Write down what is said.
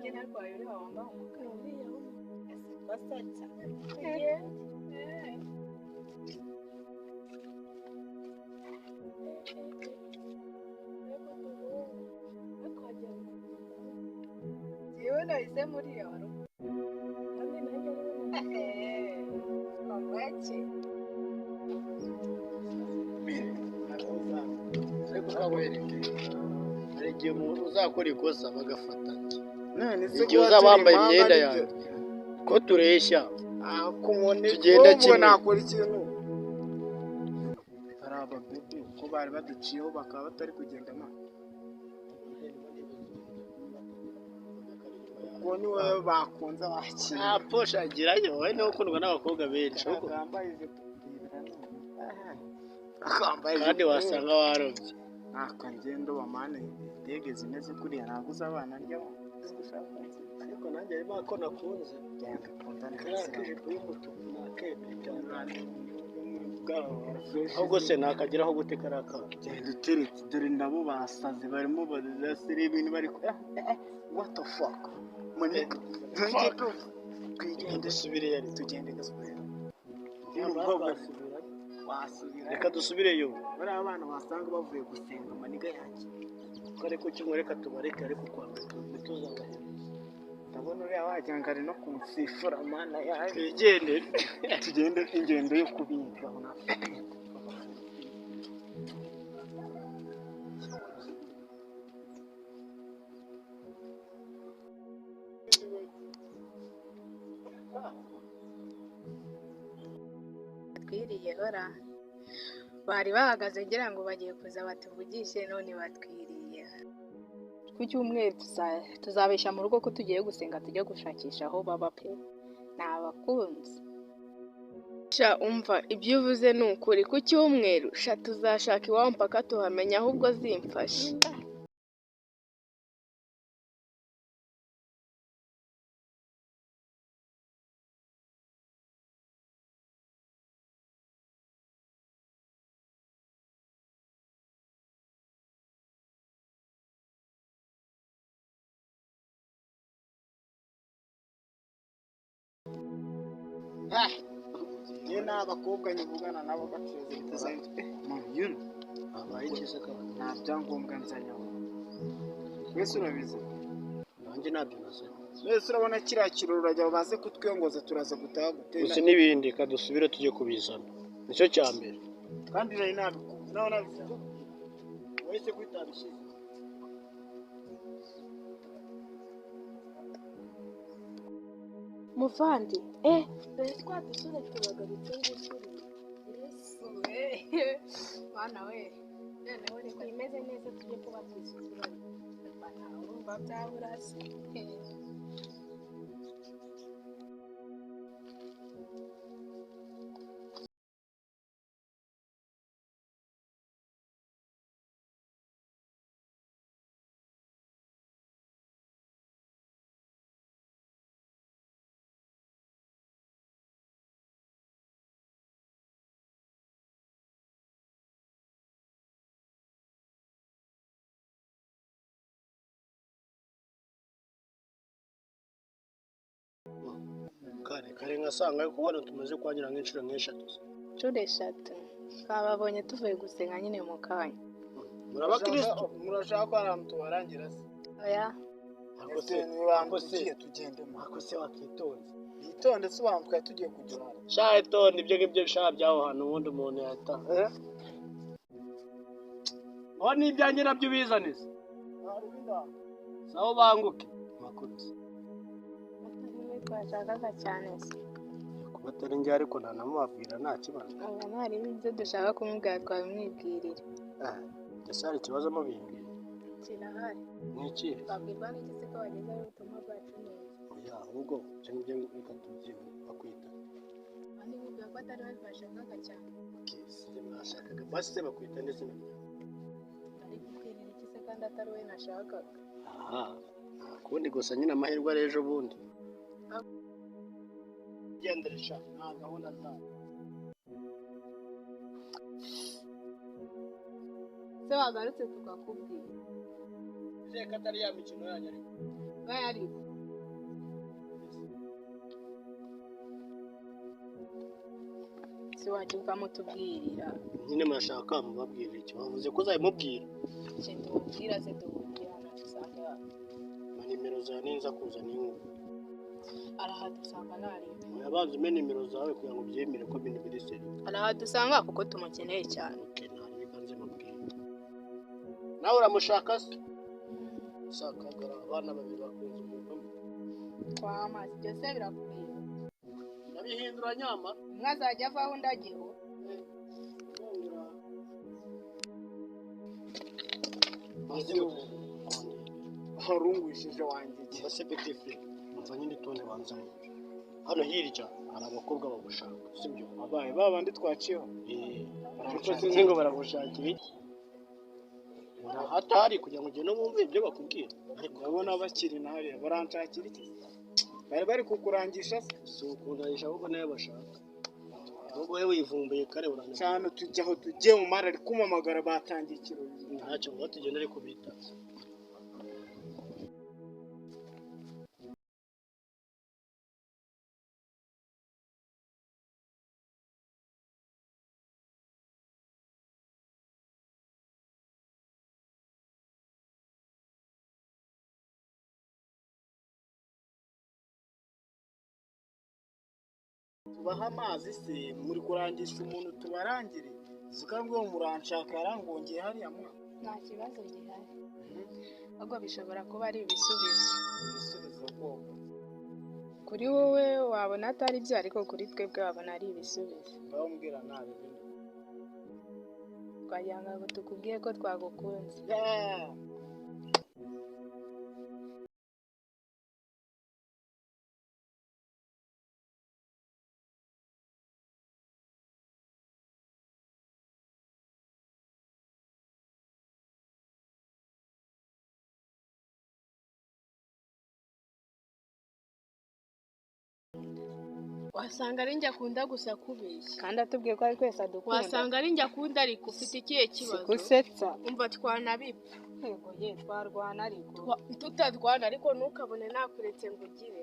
Nanjye narwaye uriya wambaye umukara. Uriya w'umukara. Ese twasatsa. Tugende. Njyewe nahise muriya wari Kandi nanjye ariwe nahisemo. Wamwake. Ariko uzakwereke, hari igihe umuntu uzakora ikosa bagafatana. None se Igihe kuba uzaba turi wambaye impanga imyenda nibyo? yawe ko tureshya, Ah, ku nkoni tugenda wowe kimwe. Nakora ikintu. Hari ababebe ko bari baduciyeho bakaba batari kugenda ma. Ubwo ni wowe bakunze bakira. Nta posha agirayo, wowe niwe ukundwa n'abakobwa benshi ahubwo. Akambaye ijipo. Akambaye Kandi ijipo. wasanga warobye. Aka ngendo bamane indege zimeze kuriya ntabwo uzi abana arya. Ariko nanjye harimo ako nakunze. Byanga kunda. Kariya k'ijipo y'umutuku nakemeye cyane, ahubwo se nakageraho gute kariya kana? Genda uteretse, dore nabo basaze barimo barasira ibintu bari what the fuck manika. Fuck. Twigende. Dusubireyo ariko. Tugende gasubira. Wasubira. Wasubira. Reka dusubireyo. Bariya abana wasanga bavuye gusenga, maniga yanjye. Ko ariko kimwe, reka tubareke, ariko kwa mbere ntituzabahereze. Ndabona uriya wagira ngo ari no kunsifura, mana yanjye. Twigendere. Tugende ingendo yo kubinda. Twiriye hora. Bari bahagaze ngira ngo bagiye kuza batuvugishe, none batwiriye. Ku cyumweru tuzabeshya mu rugo ko tugiye gusenga, tujye gushakisha aho baba pe, ni abakunzi. Sha umva, ibyo uvuze ni ukuri, ku cyumweru sha tuzashaka iwabo mpaka tuhamenya, ahubwo zimfashe. Njye n'abakobwa nyivugana nabo bacuruza ibitazanye muyuno. Habaye iki se kandi? Nta byangombwa nzanyeho, wese urabizi. Nanjye ntabyo nasabye. Wese urabona kiriya kirori, urajya baze kutwiyongoza, turaza gutaha gute? Gusa n'ibindi, reka dusubire tujye kubizana, nicyo cya mbere. Kandi nari nabikubwiye nawe nabivuze. Wese kwitabishyize. Muvandi, dore twa dusore turagarutse ngusuri. Yesu we! Mana we! Noneho reka Twimeze neza tujye kuba twisukura. Urumva byabura se? Kare kare nkasanga ariko hano tumaze kuhanyura nk'inshuro nk'eshatu. Inshuro eshatu twababonye tuvuye gusenga nyine mu kanya. Muri abakirisitu? Murashaka ko hari ahantu tubarangira se? Oya. Ariko se, Niba ariko se, tugiye tugendemo. Ariko se wakitonze. Yitonde se, abantu twari tugiye kugera. Sha itonde, ibyo ngibyo bishaka by'aho hantu ubundi umuntu yahita aho n'ibyanjye nabyo ubizane se, sawa ubanguke makuru se. Niwe twashakaga cyane se. Kuba atari njye ariko ntanamubabwira, nta kibazo. Oya, ntarimo ibyo dushaka kumubwira twabimwibwirira. Ese hari ikibazo mubimbwiye? Kirahari. Ni ikihe? Twabwirwa n'iki se ko bagezeho ubutumwa bwacu neza? Oya, ahubwo ibyo ngibyo reka tubyihore, bakwita. Kandi nkubwira ko atari we twashakaga cyane. Sinjye mwashakaga, basi se bakwita ndetse na Ari kubwirira iki se kandi atari we nashakaga? Aha nta kundi, gusa nyine amahirwe ari ejo bundi. Gendere sha, nta gahunda zawe. Se wagarutse tukakubwira. Izere ko atari ya mikino yanyu ariko. Oya ariko. Si wajya ukamutubwirira. Nyine murashaka mubabwira iki? Wavuze ko uzabimubwira. Ikintu tumubwira se, duhuriye hano dusanga? Na nimero zawe ninza kuzana inkuru. Arahadusanga ntareba. Urabanza umpe nimero zawe kugira ngo ubyemere ko ibintu biri sérieux. Arahadusanga kuko tumukeneye cyane. Okay, nta nze mubwire. Nawe uramushaka se? Shakagara abana babiri bakunze umuntu umwe. Kwa amazi byose birakureba. Ndabihindura nyama. Umwe azajya avaho undi agiho. Maze Warungwishije wanjye iki? Mbese betifi, umva nyine, itonde banzanye. Hano hirya hari abakobwa bagushaka, sibyo? Abaye ba bandi twaciyeho? Eh, ariko sinzi ngo baragushakira iki. Hatari kugira ngo ugende wumve ibyo bakubwira. Ariko Ndabona bakiri na hariya, baranshakira iki? Bari kukurangisha se? Si ukundanisha, ahubwo nayo bashaka. Ahubwo wowe wivumbuye kare urananiwe. Cyane, tujya aho tugiye mu mara ari kumamagara, batangiye ikirori. Ntacyo, ngo tugende ariko bita. Tubaha amazi se? Muri kurangisha umuntu tubarangire, zuka ngo muranshaka yarangongeye hariya mwa. Nta kibazo gihari, ahubwo bishobora kuba ari ibisubizo. Ibisubizo bwoko? Kuri wowe wabona atari byo, ariko kuri twebwe wabona ari ibisubizo. Ngaho mbwira nabi bino. Twagira ngo tukubwiye ko twagukunze. Yeah. Wasanga ari njye akunda gusa kubeshya. Kandi atubwiye ko ari twese adukunda. Wasanga ari njye akunda, ariko ufite ikihe kibazo? Gusetsa. Umva, twanabipfa. Yego ye, twarwana ariko. Tutarwana, ariko ntukabone nakuretse ngo ugire.